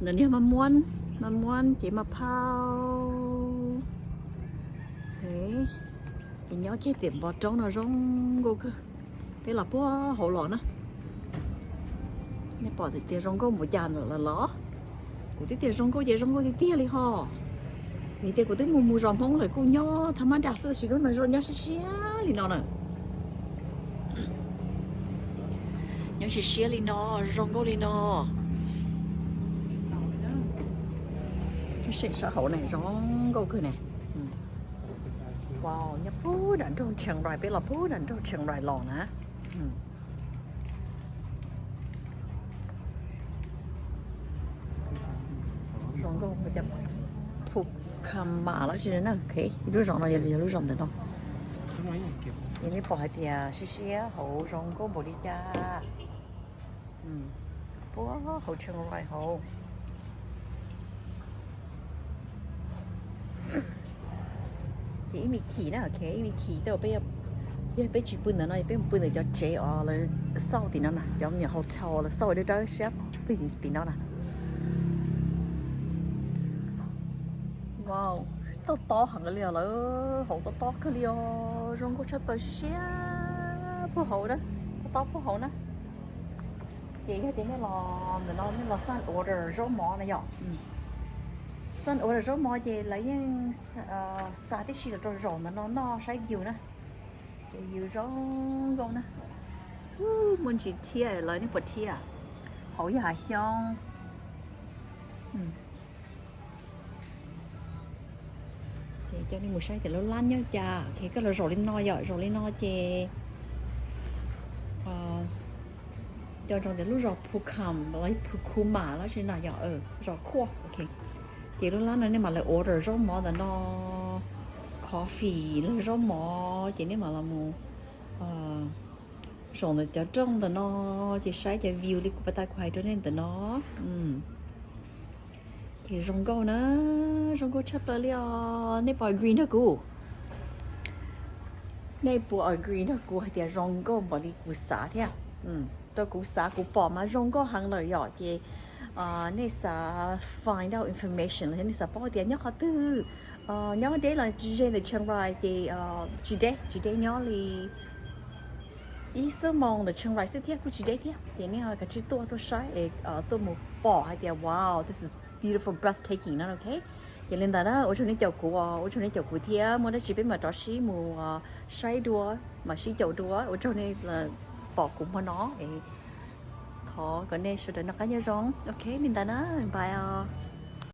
Ntawm no yog maj muab, maj muab ces maj phauj. Ces nyob kiag tiam npoo roob no zoo nkauj kawg. Peb los puag hauv los na. Nej pom tias zoo nkauj npaum cas lawm los? Kuv twb tias zoo nkauj ces zoo nkauj tiag tiag li ho. Vim tias kuv twb mus mus zos Hmoob lawm kuj nyob thaj mab dag xwb, tab sis lub no zoo nyob siab siab li no na. Nyob siab siab li no, zoo nkauj li no. Seb sab hauv ne zoo nkauj kawg ne. Wow, nyob puag nram nroog Chiang Rai, peb los puag nram nroog Chiang Rai los na. Zoo nkauj, Phu Kham Mam los tsis na, lub zos no yog lub zos ntawm no. Ces nej pom hais tias siab siab hauv zoo nkauj npaum li cas. Puag hauv Chiang Rai hauv. Ces ib me chim na, ok, ib me chim tej zaum peb, yog peb tsis pw ntawm no, peb mus pw ntawm cov tsev os, lawv xauj tim no na, cov me nyuam hotel lawv xauj dawb dawb siab pw tim no na. Wow, tob tob heev li os, lawv hauv tob tob kawg li os, zoo nkauj tshaj plaws, siab siab puag hauv na, tob tob puag hauv na. Ces yog tias nej los ntawm no nej los sign order zaub mov na yom. Sign order zaub mov ces lawv yeej xa tib si los rau zaum ntawm no noj saib view na. Ces view zoo nkauj na. Muaj ntsis thiab lawv, nej puas thiab? Hauv yog hav xyoob. Ces coj nej mus saib tias lub lab nyob cas. Ok, koj los zaum li no yom, zaum li no ces coj nroo tias lub zos Phu Kham los Phu Khu Mam los sis no yom, zos Khuaj. Ok, ces lub lab no nej mam li order zaub mov ntawm no, coffee los zaub mov ces nej mam los mus zaum ntawm cov rooj ntawm no ces saib cov view li kuv pas tas kuv hais rau nej ntawm no. Ces zoo nkauj na, zoo nkauj tshaj plaws li os. Nej puas agree nrog kuv? Nej puas agree nrog kuv hais tias zoo nkauj npaum li kuv xav thiab? Rau kuv xav kuv pom mas zoo nkauj heev lawm yom, ces nej xav find out information los nej xav paub tias nyob qhov twg, nyob deb los ze ntawm Chiang Rai ces tsis deb, tsis deb, nyob li ib xuab moos ntawm Chiang Rai xwb thiab, kuj tsis deb thiab. Ces nej kav tsij tuaj tuaj saib es tuaj mus pom hais tias wow, this is beautiful, breathtaking no, ok. Ces li ntawd na, ua tsaug nej caum kuv, ua tsaug nej caum kuv thiab, muaj dab tsi peb mam rov sib mus saib dua, mam sib caum dua. Ua tsaug nej pom kuv hmo no, thov kom nej sawv daws noj qab nyob zoo. Ok, li ntawd na, bye os.